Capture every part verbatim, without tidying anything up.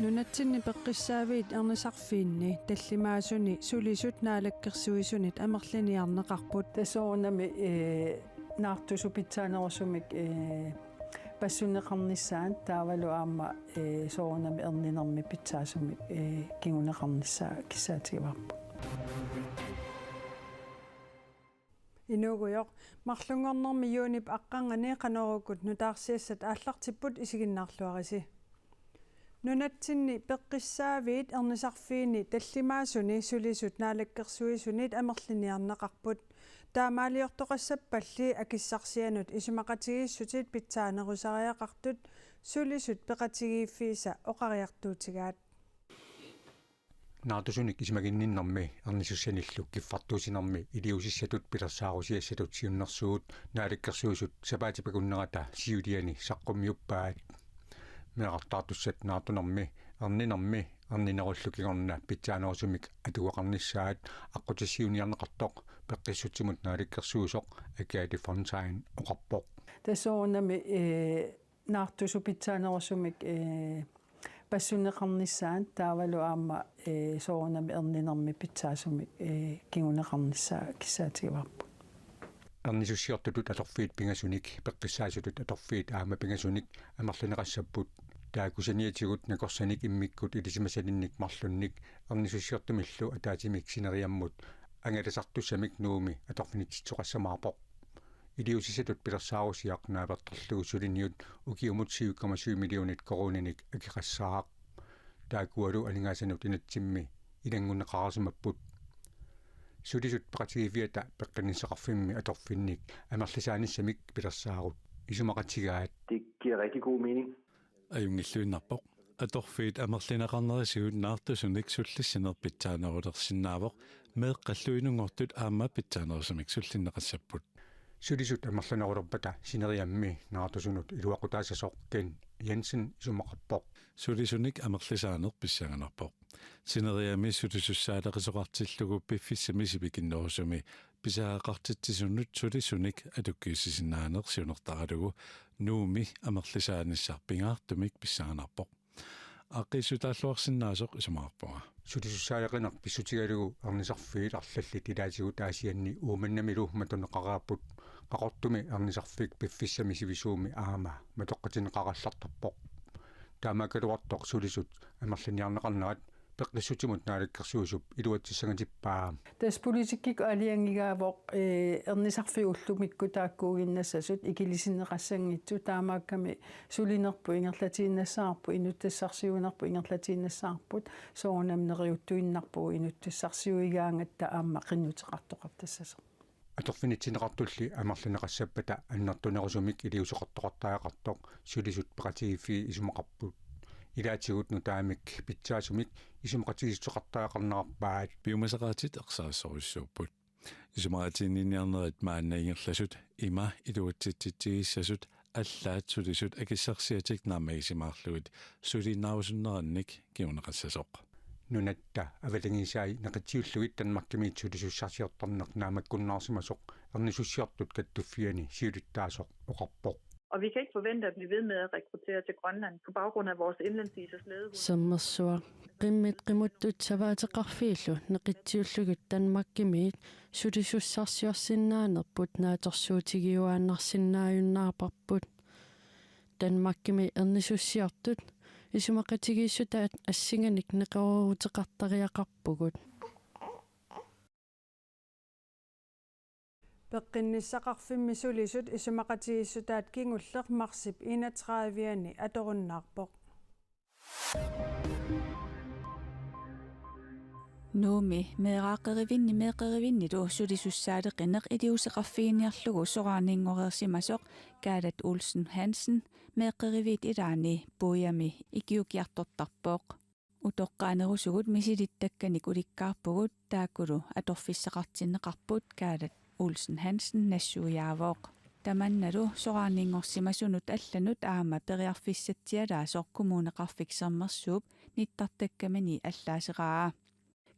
Nunatsinni peqqissaaviit ernisarfiinni tallimaasuni sulisut naalakkersuisunit amerliniarneqarput. Tassa soorunami, ee, naartusut pitsaanerusumik, ee, passunneqarnissaat taavalu aamma, ee, soorunami erninermi pitsaasumik, ee, kinguneqarnissaa kissaatigaarput. Inuugujoq, marlunngornermi juunip aqqarnganni Qanorukkut nutaarsiassat aallartipput, isiginnaarluarisi. Nunatsinni peqqissaaviit ernisarfiinni tallimaasuni sulisut naalakkersuisunit amerliniarneqarput. Taamaaliortoqassappalli akissarsianut isumaqatigiissutit pitsaanerusariaqartut sulisut peqatigiiffiisa oqariartuutigaat. Naartusunik isumaginninnermi ernisussanillu kiffartuussinermi iliuusissatut pilersaarusiassatut siunnersuut naalakkersuisut sapaatip akunnerata siuliani saqqummiuppaat. Meerartaartussat naartunermi erninermi erninerullu kingorna pitsaanerusumik atugaqarnissaat aqqutissiuunniarneqartoq peqqissutsimut naalakkersuisoq Agathe Fontain oqarpoq. Tassa soorunami, ee, naartusut pitsaanerusumik, ee, passunneqarnissaat taavalu aamma, ee, soorunami erninermi pitsaasumik, ee, kinguneqarnissaa kissaatigaarput. Ernisussiortutut atorfiit pingasunik, peqqissaasutut atorfiit aamma pingasunik amerlineqassapput. Taakku saniatigut nakorsanik immikkut ilisimasalinnik marlunnik ernisussiortumillu ataatsimik sineriammut angalasartussamik Nuummi atorfinitsisoqassamaarpoq. Iliuusissatut pilersaarusiaq naapertorlugu suliniut ukiumut syv komma syv millionit koruuninik akeqassaaq. Taakkualu aningaasanut inatsimmi ilanngunneqarsimapput. Sulisut peqatigiiffiata peqqinnissaqarfimmi atorfinnik amerlisaanissamik pilersaarut isumaqatigaat. Det giver rigtig god mening. Ajunngilluinnarpoq. Atorfiit amerlineqarnerisigut naartusunik sullissineq pitsaanerulersinnaavoq, meeqqallu inunngortut aamma pitsaanerusumik sullinneqassapput. Sulisut amerlanerulerpata sineriammi naartusunut iluaqutaassasoq Ken Jensen isumaqarpoq. Sulisunik amerlisaaneq pissanganarpoq. Sineriammi sulisussaaleqisoqartillugu piffissami sivikinnerusumi pisariaqartitsisunut sulisunik atukkiussisinnaaneq siunertaralugu Nuummi amerlisaanissaq pingaartumik pissanganarpoq. Aaqqiissutaalluarsinnaasoq isumaqarpunga. Sulisussaaleqineq pissutigalugu ernisarfiit arlallit ilaatigut Aasianni Uummannamilu matuneqareerput. Qaqortumi ernisarfik piffissami sivisuumi aamma matoqqatinneqarallartarpoq. Taamaakkaluartoq sulisut amerliniarneqarnerat peqqissutsimut naalakkersuisup iluatsissangatippaa. Tassa politikkikkut aalajangigaavoq, ee, ernisarfiit ullumikkut taakkuuginnassasut ikilisinneqassanngitsut, taamaakkami sulinerput ingerlatiinnassavarput, inuttassarsiuinerput ingerlatiinnassavarput, soorunami neriuttuinnarpugut inuttassarsiuigaangatta aamma qinnuteqartoqartassasoq. Atorfinitsinneqartulli amerlineqassappata annertunerusumik iliuuseqartoqartariaqartoq sulisut peqatigiiffiit isumaqarput. Ilaatigut nutaamik pitsaasumik isumaqatigiissuteqartariaqarnerarpaat. Piumasaqaatit ersarissorujussuupput. Isumaqatiginninniarnerit maanna ingerlasut ima iluatsitsitsigiissasut allaat sulisut akissarsiatik naammagisimaarlugit suliinnaarusunnerannik kinguneqassasoq. Nunatta avatangiisai neqitsiullugit Danmarkimiit sulisussarsiortarneq naammakkunnaarsimasoq ernisussiortut kattuffianni siulittaasoq oqarpoq. Og vi kan ikke forvente at blive ved med at rekruttere til Grønland på baggrund af vores indlandsisers ledighed. Sermersuaq. Qimmit qimuttut savaateqarfiillu neqitsiullugit Danmarkimiit sulisussarsiorsinnaanerput naatsorsuutigiuaannarsinnaajunnaarparput. Danmarkimi ernisussiortut isumaqatigiissutaat assinganik neqerooruteqartariaqarpugut. Peqqinnissaqarfimmi sulisut isumaqatigiissutaat kingulleq marsip enogtredive-ani atorunnaarpoq. Nuummi meeraaqqerivinni meeqqerivinnilu sulisussaaleqineq iliuuseqarfiginiarlugu soraarninngoreersimasoq Gerda Olsen Hansen meeqqeriviit ilaanni puiami ikiukiartortarpoq. Utoqqaanerusugut misilittakkanik ulikkaarpugut, taakkulu atorfissaqartinneqarput, Gerda Olsen Hansen nassuiaavoq. Tamannalu soraarninngorsimasunut allanut aamma periarfissatsialaasoq Kommuneqarfik Sermersuup nittartakkamini allaaseraa.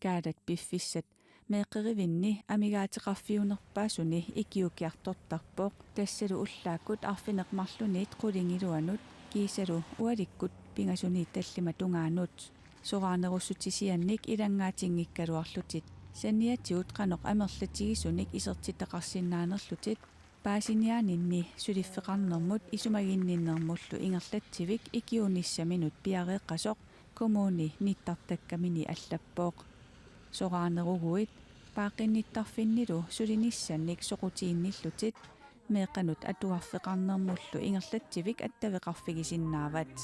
Gerdat piffissat meeqqerivinni amigaateqarfiunerpaasuni ikiukiartortarpoq, tassalu ullaakkut arfineq-marlunniit qulingiluanut kiisalu ualikkut pingasuniit tallimat tungaanut. Soraanerussutisiannik ilanngaatinngikkaluarlutit saniatigut qanoq amerlatigisunik isertitaqarsinnaanerlutit paasiniaaninni suliffeqarnermut isumaginninnermullu ingerlatsivik ikiuunissaminut piareeqqasoq kommuni nittartakkamini allappoq. Soraaneruguit paaqqinnittarfinnilu sulinissannik soqutiginnillutit meeqqanut atuarfeqarnermullu ingerlatsivik attaveqarfigisinnaavat.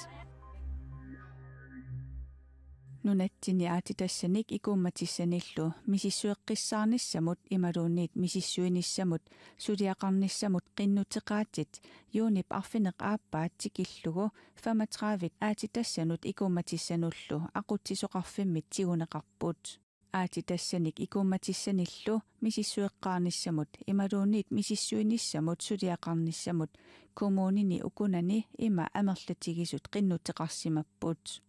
Nunatsinni aatsitassanik ikuummatissanillu misissueqqissaarnissamut imaluunniit misissuinissamut suliaqarnissamut qinnuteqaatit juunip arfineq-aappaat tikillugu femogtredive aatsitassanut ikuummatissanullu aqutsisoqarfimmit tiguneqarput. Aatsitassanik ikuummatissanillu misissueqqaarnissamut imaluunniit misissuinissamut suliaqarnissamut kommunini ukunani ima amerlatigisut qinnuteqarsimapput.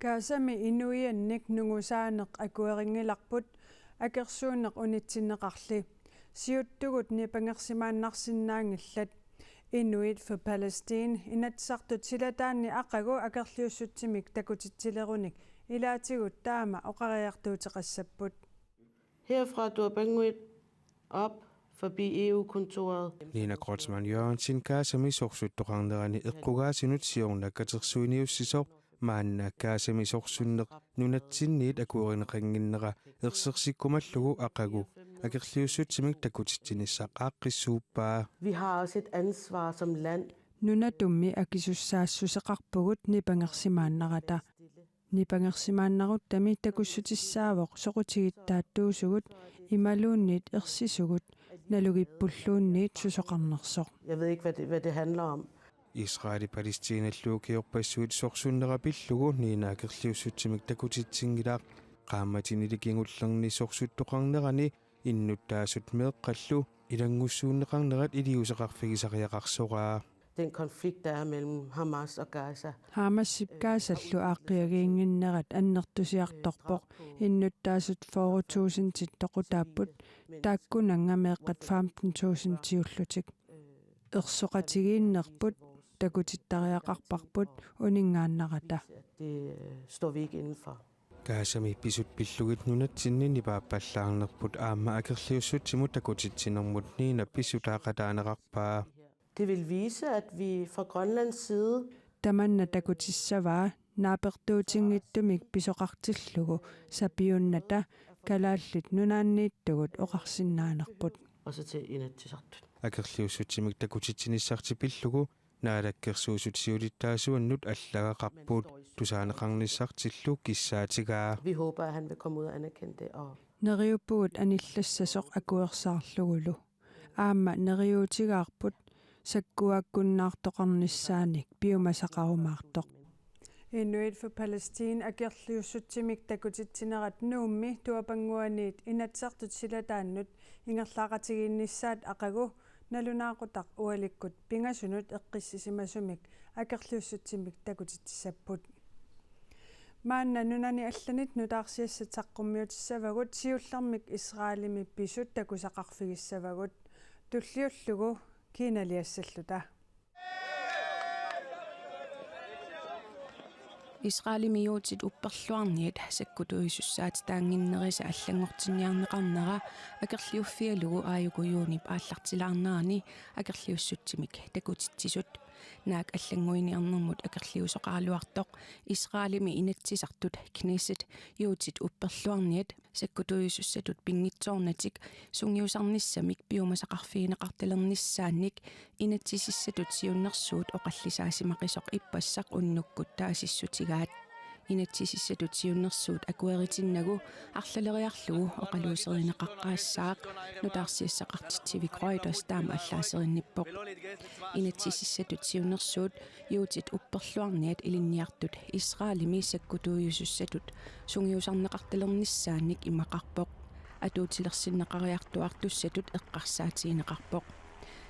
Gazami inuiannik nungusaaneq akuerinngilarput akersuunneq unitsinneqarli. Siuttugut nipangersimaannarsinnaanngillat. Inuit for Palestine Inatsisartut silataanni aqagu akerliussutsimik takutitsilerunik ilaatigut taama oqariartuuteqassapput. Herfra Durbanguit op forbi E U-kontoret. Nina Kreutzmann Jørgensen Gazami sorsuttoqarnerani eqqugaasinut siorna katersuiniussisoq maanna Gazami sorsunneq nunatsinniit akuerineqannginnera ersersikkumallugu aqagu akerliussutsimik takutitsinissaq aaqqissuuppaa. Vi har også et ansvar som land. Nunatummi akisussaassuseqarpugut nipangersimaannarata. Nipangersimaannaruttami takussutissaavoq soqutigittaattuusugut imaluunniit ersisugut nalugippulluunniit susoqarnersoq. Jeg ved ikke, hvad det, hvad det handler om. Israeli Palæstinallu ukiorpassuit sorsunnera pillugu Nina akerliussutsimik takutitsinngilaq. Qaammatini kingullerni sorsuttoqarnerani innuttaasut meeqqallu ilanngussuunneqarnerat iliuuseqarfigisariaqarsoraa. Den konflikt, der er mellem Hamas og Gaza. Hamasip Gazallu aaqqiagiinnginnerat annertusiartorpoq, innuttaasut fyrre tusindit toqutaapput, taakkunannga meeqqat femten tusindiullutik. Ersoqatigiinnerput takutittariaqarparput uninngaannarata. Det, øh, står vi ikke inden for. Gazami pisut pillugit nunatsinni nipaappallaarnerput aamma akerliussutsimut takutitsinermut Nina pissutaaqataaneqarpaa. Det vil vise, at vi fra Grønlands side. Tamanna takutissavaa naapertuutinngitsumik pisoqartillugu sapiunnata Kalaallit Nunaanniittugut oqarsinnaanerput. Og så til Inatsisartut. Akerliussutsimik takutitsinissartik pillugu Naalakkersuisut siulittaasuannut allagaqarput, tusaaneqarnissartillu kissaatigaa. Vi håber, at han vil komme ud og anerkende det. Og neriuppugut anillassasoq akuersaarlugulu. Aamma neriuutigaarput sakkuaakkunnaartoqarnissaanik piumasaqarumaartoq. Inuit for Palestine akerliussutsimik takutitsinerat Nuummi tuapannguaniit Inatsisartut silataannut ingerlaqatigiinnissaat aqagu nalunaaqutaq ualikkut pingasunut eqqissisimasumik akerliussutsimik takutitsissapput. Maanna nunani allanit nutaarsiassat saqqummiutissavagut, siullermik Israelimi pisut takusaqarfigissavagut. Tulliullugu kiinaliassalluta. Israelimi juutit upperluarniat sakkutuisussaatitaannginnerisa allanngortinniarneqarnera akerliuffigalugu aajuku juunip aallartilaarnerani akerliussutsimik takutitsisut. Naak allannguiniarnermut akerliusoqaraluartoq Israelimi Inatsisartut Knesset juutit upperluarniat sakkutuisussatut pinngitsoornatik sungiusarnissamik piumasaqarfigineqartalernissaannik inatsisissatut siunnersuut oqallisaasimaqisoq ippassaq unnukkut taasissutigaat. Inatsisissatut siunnersuut akueritinnagu arlaleriarlugu oqaluuserineqaqqaassaaq, nutaarsiassaqartitsivik Reuters taama allaaserinnippoq. Inatsisissatut siunnersuut juutit upperluarniat ilinniartut Israelimi sakkutuisussatut sungiusarneqartalernissaannik imaqarpoq. Atuutilersinneqariartuartussatut eqqarsaatigineqarpoq.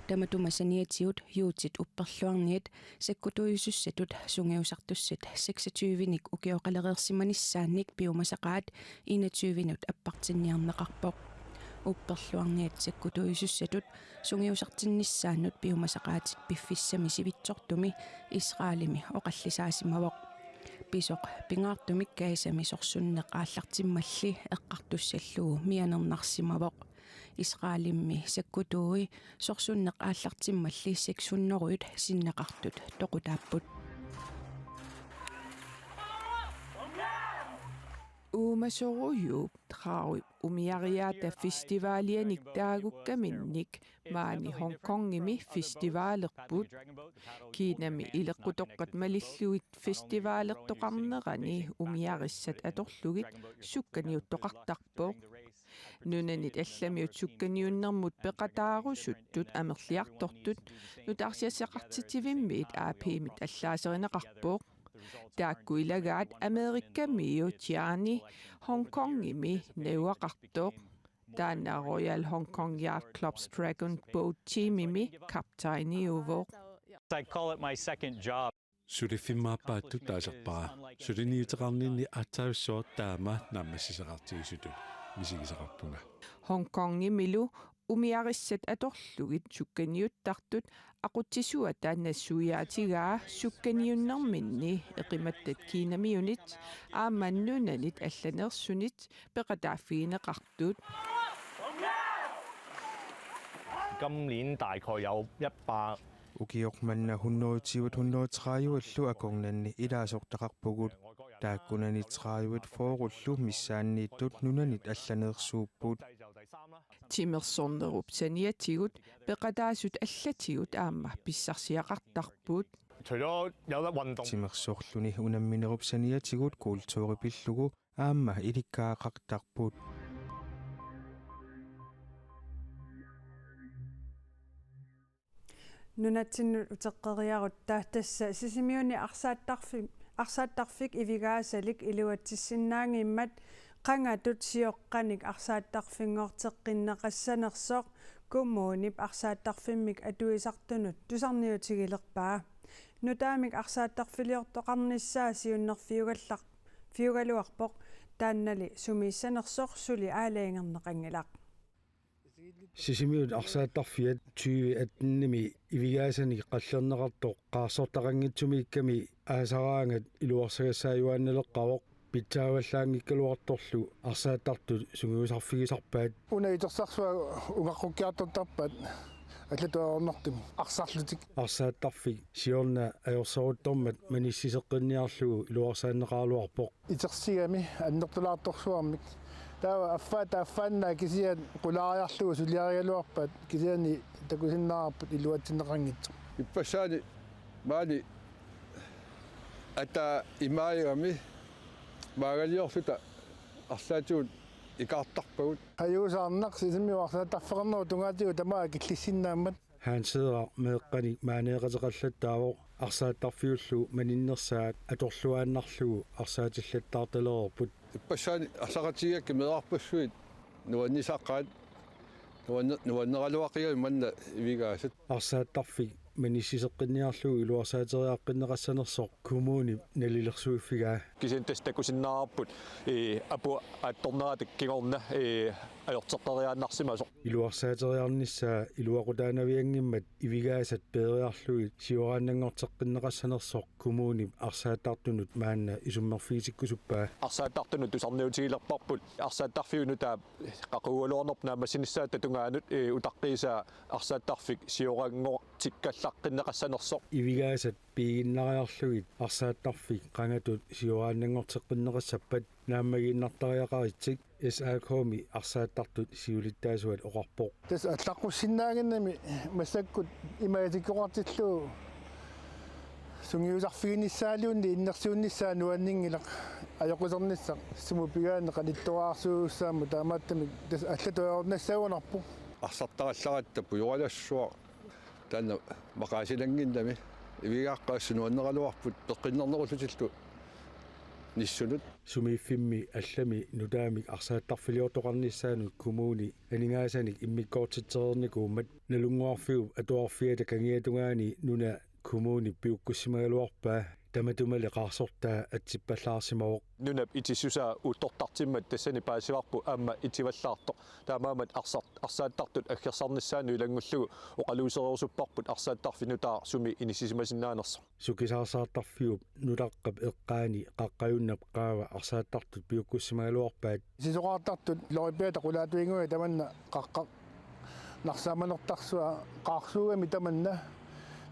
Tamatuma saniatigut juutit upperluarniat sakkutuisussatut sungiusartussat seksogtyvenik ukioqalereersimanissaannik piumasaqaat enogtyvenut appartinniarneqarpoq. Upperluarniat sakkutuisussatut sungiusartinnissaannut piumasaqaatit piffissami sivitsortumi Israelimi oqallisaasimavoq. Pisoq pingaartumik Gazami sorsunneq aallartimmalli eqqartussallugu mianernarsimavoq. Israelimi sakkutuui sorsunneq aallartimmalli seks hundrede sinneqartut toqutaapput. Uumasorujuup Dragøyp umiariaata festivalianik taagukkaminnik maani Hongkongimi festivalerput. Kinami ileqqutoqqat malillugit festivalertoqarnerani umiarissat atorlugit sukkaniuttoqartarpoq. Nunanit allamiut sukkaniunnermut peqataarusuttut amerliartortut nutaarsiassaqartitsivimmiit A P-mit allaaserineqarpoq. Taakku ilagaat Amerikamiu Gianni Hongkongimi najugaqartoq. Taanna Royal Hong Kong Yacht Club's Dragon Boat Teamimi kaptajniuvoq. I call it my second job. Suliffimmi aappaattut taasarpara. Suliniuteqarninni aatsaarsuaq taama naammassisaqartigisutut misigisaqarpunga. Hongkongimilu umiarissat atorlugit sukkaniuttartut aqutsisuata nassuiaatigaa sukkaniunnerminni eqimattat Kinamiunit aamma nunanit allanersunit peqataaffigineqartut. 今年大概有一百 Ukioq manna hundrede tyve hundrede tredive-llu akornanni ilaasortaqarpugut. Taakkunani tredive fyrre-llu missaanniittut nunanit allanersuupput. Timersornerup saniatigut peqataasut allatigut aamma pissarsiaqartarput. Timersorluni unamminerup saniatigut kulturi pillugu aamma ilikkagaqartarput. Nunatsinnut uteqqeriarutta tassa Sisimiuni arsaattarfi-, arsaattarfik Ivigaasalik iluatsissinnaanngimmat qangatut sioqqanik arsaattarfinngorteqqinneqassanersoq kommunip arsaattarfimmik atuisartunut tusarniutigilerpaa. Nutaamik arsaattarfiliortoqarnissaa siunnerfiugallar-, fiugaluarpoq, taannali sumiissanersoq suli aalajangerneqanngilaq. Sisimiut arsaattarfiat tyve atten-imi Ivigaasanik qallerneqartoq qaarsortaqanngitsumiikkami aasaraangat iluarsagassaajuaannaleqqavoq, pitsaavallaanngikkaluartorlu arsaattartut sungiusarfigisarpaat. Una itersarsuaq ungaqqukkiartortarpaat allatut ajornartumik arsarlutik. Arsaattarfik siorna ajorseruttormat manissiseqqinniarlugu iluarsaanneqaraluarpoq. Itersigami annertulaartorsuarmik. Taava affaata affaannaa kisiat qulaariarlugu suliarigaluarpaat, kisianni takusinnaavarput iluatsinneqanngitsoq. Ippassaani maani ataa imaagami maagaliorluta arlaatigut ikaartarpagut. Ajuusaarnaq Sisimiut arsaattarfeqarnerup tungaatigut tamaat killissinnaammat. Hanseeraq meeqqanik maaneeqateqallattaavoq, arsaattarfiullu maninnersaat atorluaannarlugu arsaatillattaartalereerput. Ippassaani arsaqatigigakkit meerarpassuit nuannisaqaat, nuanne-, nuanneraluaqigami manna Ivigaasat. Arsaattarfik manissiseqqinniarlugu iluarsaateriaaqqinneqassanersoq kommunip nalilersuiffigaa. Kisianni tassa takusinnaavarput, ee, apuuttornerata kingorna, ee, ajorteqqeriaannarsimasoq. Iluarsaateriarnissaa iluaqutaanavianngimmat Ivigaasat peeriarlugit sioraannanngorteqqinneqassanersoq kommunip arsaattartunut maanna isummerfigitikkusuppaa. Arsaattartunut tusarniutigilerparput arsaattarfiup nutaap qaquguugaluarnerput naammassinissaata tungaanut, ee, utaqqiisaa arsaattarfik sioranngortikkallaqqinneqassanersoq. Ivigaasat piiginnariarlugit arsaattarfik qangatut sioraannanngorteqqinneqassappat naammagiinnartariaqaritsik S A K-mi arsaattartut siulittaasuat oqarpoq. Tassa allaqqussinnaannginnami massakkut ima isikkoqartillugu sungiusarfiginissaaluunniit innersuunnissaa nuanninngilaq, ajoqisernissaq sumut pigaanni qanittuararsuussaammut, taamaattumik tassa allatut ajornassagunarpoq. Arsartarallaratta pujoralassuaq taanna maqaasinannginnami, Ivigaaqqat assut nuanneraluarput peqqinnernerullutillu nissunut. Sumiiffimmi allami nutaamik arsaattarfiliortoqarnissaanut kommuni aningaasanik immikkoortitsereernikuummat Nalunnguarfiup Atuarfiata kangiatungaani nuna kommunip piukkussimagaluarpaa. Tamatumali qaarsortaa atsippallaarsimavoq. Nunap itissusaa uuttortartimmat tassani paasivarput aamma itivallaartoq. Taamaammat arsart-, arsaattartut aggersarnissaannut ilanngullugu oqaluusereerusupparput arsaattarfik nutaaq sumi inissisimasinnaanersoq. Sukisaarsaartarfiup nutaqqap eqqaani qaqqajunnap qaava arsaattartut piukkussimagaluarpaat. Sisoqaartartut loripiata qulaatuinguja tamanna qaqqaq narsaamanertarsuaq qaarsuugami tamanna,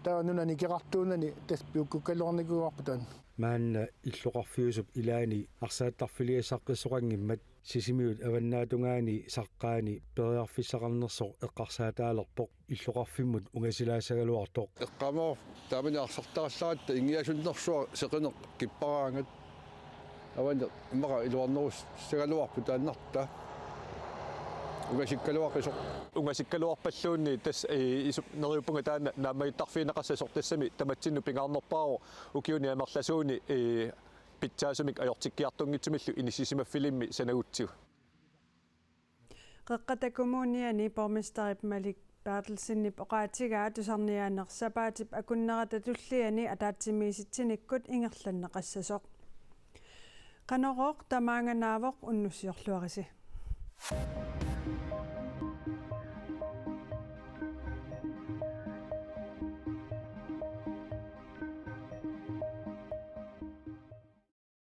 taava nunani ikeqartuunani tassa piukkukkaluarnikuuarput taanna. Maanna illoqarfiusup ilaani arsaattarfiliassaqqissoqanngimmat Sisimiut avannaatungaani saqqaani periarfissaqarnersoq eqqarsaataalerpoq, illoqarfimmut ungasilaassagaluartoq. Eqqaamavara taamani arsartarallaaratta ingiasunnersuaq seqineq kipparaangat. Avani immaqa iluarnerussagaluarpoq taannartaa. Ungasikkaluaqisoq. Ungasikkaluarpalluunniit tassa, ee, isu-, neriuppunga taanna naammagittarfigineqassasoq, tassami tamatsinnut pingaarnerpaavoq ukiuni amerlasuuni, ee, pitsaasumik ajortikkiartunngitsumillu inissisimaffilimmik sanagutsigu. Qeqqata Kommuniani borgmesterip Malik Berthelsenip oqaatigaa tusarniaaneq sapaatip akunnerata tulliani ataatsimiisitsinikkut ingerlanneqassasoq. Qanorooq tamaanga naavoq, unnussiorluarisi.